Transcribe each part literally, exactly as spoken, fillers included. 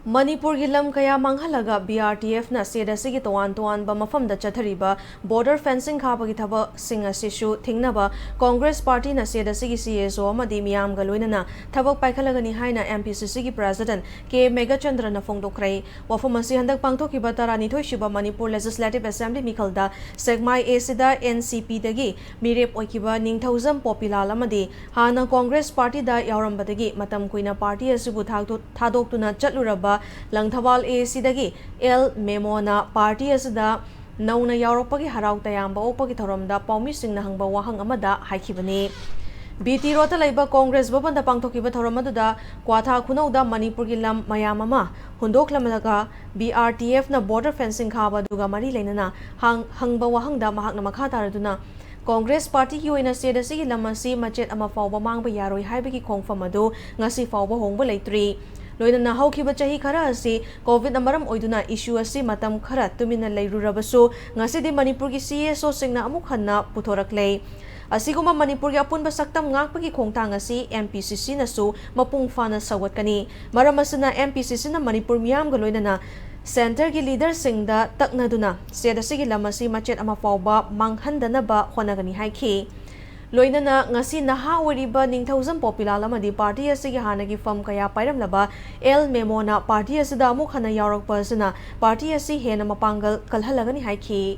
ꯃꯅꯤꯄꯨꯔꯒꯤ ꯂꯝ ꯀꯌꯥ ꯃꯥꯡꯍꯜꯂꯒ ꯕꯤ ꯑꯥꯔ ꯇꯤ ꯑꯦꯐꯅ ꯁ꯭ꯇꯦꯠ ꯑꯁꯤꯒꯤ ꯇꯣꯉꯥꯟ ꯇꯣꯉꯥꯟꯕ ꯃꯐꯝꯗ ꯆꯠꯊꯔꯤꯕ ꯕꯣꯔꯗꯔ ꯐꯦꯟꯁꯤꯡ ꯈꯥꯕꯒꯤ ꯊꯕꯛꯁꯤꯡ ꯑꯁꯤꯁꯨ ꯊꯤꯡꯅꯕ ꯀꯣꯡꯒ꯭ꯔꯦꯁ ꯄꯥꯔꯇꯤꯅ ꯁ꯭ꯇꯦꯠ ꯑꯁꯤꯒꯤ ꯁꯤ ꯑꯦꯁ ꯑꯣ ꯑꯃꯗꯤ ꯃꯤꯌꯥꯝꯒ ꯂꯣꯏꯅꯅ ꯊꯕꯛ ꯄꯥꯏꯈꯠꯂꯒꯅꯤ ꯍꯥꯏꯅ ꯑꯦꯝ ꯄꯤ ꯁꯤ ꯁꯤꯒꯤ ꯄ꯭ꯔꯦꯁꯤꯗꯦꯟꯠ ꯀꯦ ꯃꯦꯘꯆꯟꯗ꯭ꯔꯅ ꯐꯣꯡꯗꯣꯛꯈ꯭ꯔꯦ꯫ ꯋꯥꯐꯝ ꯑꯁꯤ ꯍꯟꯗꯛ ꯄꯥꯡꯊꯣꯛꯈꯤꯕ ꯇꯔꯥꯅꯤꯊꯣꯏ ꯁꯨꯕ ꯃꯅꯤꯄꯨꯔ ꯂꯦꯖꯤꯁꯂꯦꯇꯤꯚ ꯑꯦꯁꯦꯝꯕ꯭ꯂꯤ ꯃꯤꯈꯜꯗ ꯁꯦꯛꯃꯥꯏ ꯑꯦ ꯁꯤꯗ ꯑꯦꯟ ꯁꯤ ꯄꯤꯗꯒꯤ ꯃꯤꯔꯦꯞ ꯑꯣꯏꯈꯤꯕ ꯅꯤꯡꯊꯧꯖꯝ ꯄꯣꯄꯤꯂꯥꯜ ꯑꯃꯗꯤ ꯍꯥꯟꯅ ꯀꯣꯡꯒ꯭ꯔꯦꯁ ꯄꯥꯔꯇꯤꯗ ꯌꯥꯎꯔꯝꯕꯗꯒꯤ ꯃꯇꯝ ꯀꯨꯏꯅ ꯄꯥꯔꯇꯤ ꯑꯁꯤꯕꯨ ꯊꯥꯗꯣꯛ-, ꯊꯥꯗꯣꯛꯇꯨꯅ ꯆꯠꯂꯨꯔꯕ ꯂꯪꯊꯕꯥꯜ ꯑꯦ ꯁꯤꯗꯒꯤ ꯑꯦꯜ ꯃꯦꯃꯣꯅ ꯄꯥꯔꯇꯤ ꯑꯁꯤꯗ ꯅꯧꯅ ꯌꯥꯎꯔꯛꯄꯒꯤ ꯍꯔꯥꯎ ꯇꯌꯥꯝꯕ ꯑꯣꯛꯄꯒꯤ ꯊꯧꯔꯝꯗ ꯄꯥꯎꯃꯤꯁꯤꯡꯅ ꯍꯪꯕ ꯋꯥꯍꯪ ꯑꯃꯗ ꯍꯥꯏꯈꯤꯕꯅꯤ꯫ ꯕꯤ ꯇꯤ ꯔꯣꯗꯇ ꯂꯩꯕ ꯀꯣꯡꯒ꯭ꯔꯦꯁ ꯚꯕꯟꯗ ꯄꯥꯡꯊꯣꯛꯈꯤꯕ ꯊꯧꯔꯝ ꯑꯗꯨꯗ ꯀ꯭ꯋꯥꯊꯥ ꯈꯨꯅꯧꯗ ꯃꯅꯤꯄꯨꯔꯒꯤ ꯂꯝ ꯃꯌꯥꯝ ꯑꯃ ꯍꯨꯟꯗꯣꯛꯂꯝꯂꯒ ꯕꯤ ꯑꯥꯔ ꯇꯤ ꯑꯦꯐꯅ ꯕꯣꯔꯗꯔ ꯐꯦꯟꯁꯤꯡ ꯈꯥꯕ ꯑꯗꯨꯒ ꯃꯔꯤ ꯂꯩꯅꯅ ꯍꯥꯡ-, ꯍꯪꯕ ꯋꯥꯍꯪꯗ ꯃꯍꯥꯛꯅ ꯃꯈꯥ ꯇꯥꯔꯗꯨꯅ, ꯀꯣꯡꯒ꯭ꯔꯦꯁ ꯄꯥꯔꯇꯤꯒꯤ ꯑꯣꯏꯅ ꯁ꯭ꯇꯦꯠ ꯑꯁꯤꯒꯤ ꯂꯝ ꯑꯁꯤ ꯃꯆꯦꯠ ꯑꯃ ꯐꯥꯎꯕ ꯃꯥꯡꯕ ꯌꯥꯔꯣꯏ ꯍꯥꯏꯕꯒꯤ ꯈꯣꯡꯐꯝ ꯑꯗꯨ ꯉꯁꯤ ꯐꯥꯎꯕ ꯍꯣꯡꯕ ꯂꯩꯇ꯭ꯔꯤ꯫ ꯂꯣꯏꯅꯅ ꯍꯧꯈꯤꯕ ꯆꯍꯤ ꯈꯔ ꯑꯁꯤ ꯀꯣꯚꯤꯗꯅ ꯃꯔꯝ ꯑꯣꯏꯗꯨꯅ ꯏꯁꯨ ꯑꯁꯤ ꯃꯇꯝ ꯈꯔ ꯇꯨꯃꯤꯟꯅ ꯂꯩꯔꯨꯔꯕꯁꯨ, ꯉꯁꯤꯗꯤ ꯃꯅꯤꯄꯨꯔꯒꯤ ꯁꯤ ꯑꯦꯁ ꯑꯣꯁꯤꯡꯅ ꯑꯃꯨꯛ ꯍꯟꯅ ꯄꯨꯊꯣꯔꯛꯂꯦ꯫ ꯑꯁꯤꯒꯨꯝꯕ ꯃꯅꯤꯄꯨꯔꯒꯤ ꯑꯄꯨꯟꯕ ꯁꯛꯇꯝ ꯉꯥꯛꯄꯒꯤ ꯈꯣꯡꯊꯥꯡ ꯑꯁꯤ ꯑꯦꯝ ꯄꯤ ꯁꯤ ꯁꯤꯅꯁꯨ ꯃꯄꯨꯡ ꯐꯥꯅ ꯁꯧꯒꯠꯀꯅꯤ꯫ ꯃꯔꯝ ꯑꯁꯤꯅ, ꯑꯦꯝ ꯄꯤ ꯁꯤ ꯁꯤꯅ ꯃꯅꯤꯄꯨꯔ ꯃꯤꯌꯥꯝꯒ ꯂꯣꯏꯅꯅ ꯁꯦꯟꯇꯔꯒꯤ ꯂꯤꯗꯔꯁꯤꯡꯗ ꯇꯛꯅꯗꯨꯅ ꯁ꯭ꯇꯦꯠ ꯑꯁꯤꯒꯤ ꯂꯝ ꯑꯁꯤ ꯃꯆꯦꯠ ꯑꯃ ꯐꯥꯎꯕ ꯃꯥꯡꯍꯟꯗꯅꯕ ꯍꯣꯠꯅꯒꯅꯤ ꯍꯥꯏꯈꯤ꯫ ꯂꯣꯏꯅꯅ ꯉꯁꯤ ꯅꯍꯥ ꯑꯣꯏꯔꯤꯕ ꯅꯤꯡꯊꯧꯖꯝ ꯄꯣꯄꯤꯂꯥꯜ ꯑꯃꯗꯤ ꯄꯥꯔꯇꯤ ꯑꯁꯤꯒꯤ ꯍꯥꯟꯅꯒꯤ ꯐꯝ ꯀꯌꯥ ꯄꯥꯏꯔꯝꯂꯕ ꯑꯦꯜ ꯃꯦꯃꯣꯅ ꯄꯥꯔꯇꯤ ꯑꯁꯤꯗ ꯑꯃꯨꯛ ꯍꯟꯅ ꯌꯥꯎꯔꯛꯄ ꯑꯁꯤꯅ ꯄꯥꯔꯇꯤ ꯑꯁꯤ ꯍꯦꯟꯅ ꯃꯄꯥꯡꯒꯜ ꯀꯜꯍꯜꯂꯒꯅꯤ ꯍꯥꯏꯈꯤ꯫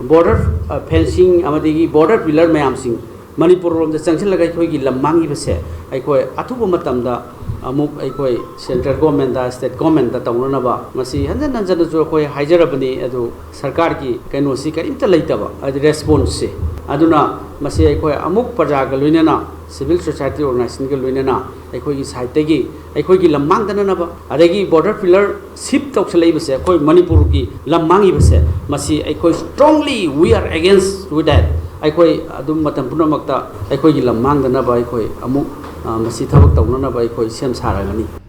ꯕꯣꯔꯗꯔ, ꯑ, ꯐꯦꯟꯁꯤꯡ ꯑꯃꯗꯤ ꯕꯣꯔꯗꯔ ꯄꯤꯂꯔ ꯃꯌꯥꯝꯁꯤꯡ ꯃꯅꯤꯄꯨꯔ ꯂꯣꯝꯗ ꯆꯪꯁꯤꯜꯂꯒ ꯑꯩꯈꯣꯏꯒꯤ ꯂꯝ ꯃꯥꯡꯈꯤꯕꯁꯦ ꯑꯩꯈꯣꯏ ꯑꯊꯨꯕ ꯃꯇꯝꯗ ꯑꯃꯨꯛ ꯑꯩꯈꯣꯏ ꯁꯦꯟꯇ꯭ꯔꯦꯜ ꯒꯣꯔꯃꯦꯟꯗ, ꯁ꯭ꯇꯦꯠ ꯒꯣꯔꯃꯦꯟꯗ ꯇꯧꯅꯅꯕ ꯃꯁꯤ ꯍꯟꯖꯟ ꯍꯟꯖꯟꯅꯁꯨ ꯑꯩꯈꯣꯏ ꯍꯥꯏꯖꯔꯕꯅꯤ꯫ ꯑꯗꯨ ꯁꯔꯀꯥꯔꯒꯤ ꯀꯩꯅꯣꯁꯤ ꯀꯔꯤꯝꯇ ꯂꯩꯇꯕ, ꯍꯥꯏꯗꯤ ꯔꯦꯁꯄꯣꯟꯁꯁꯦ꯫ ꯑꯗꯨꯅ ꯃꯁꯤ ꯑꯩꯈꯣꯏ ꯑꯃꯨꯛ ꯄ꯭ꯔꯖꯥꯒ ꯂꯣꯏꯅꯅ, ꯁꯤꯚꯤꯜ ꯁꯣꯁꯥꯏꯇꯤ ꯑꯣꯔꯒꯅꯥꯏꯖꯦꯁꯟꯒ ꯂꯣꯏꯅꯅ ꯑꯩꯈꯣꯏꯒꯤ ꯁꯥꯏꯠꯇꯒꯤ ꯑꯩꯈꯣꯏꯒꯤ ꯂꯝ ꯃꯥꯡꯗꯅꯅꯕ, ꯑꯗꯒꯤ ꯕꯣꯔꯗꯔ ꯄꯤꯂꯔ ꯁꯤꯞ ꯇꯧꯁꯜꯂꯛꯏꯕꯁꯦ, ꯑꯩꯈꯣꯏ ꯃꯅꯤꯄꯨꯔꯒꯤ ꯂꯝ ꯃꯥꯡꯉꯤꯕꯁꯦ, ꯃꯁꯤ ꯑꯩꯈꯣꯏ strongly we are against with that꯫ ꯑꯩꯈꯣꯏ ꯑꯗꯨꯝ ꯃꯇꯝ ꯄꯨꯝꯅꯃꯛꯇ ꯑꯩꯈꯣꯏꯒꯤ ꯂꯝ ꯃꯥꯡꯗꯅꯕ ꯑꯩꯈꯣꯏ ꯑꯃꯨꯛ, ꯑ, ꯃꯁꯤ ꯊꯕꯛ ꯇꯧꯅꯅꯕ ꯑꯩꯈꯣꯏ ꯁꯦꯝ ꯁꯥꯔꯒꯅꯤ꯫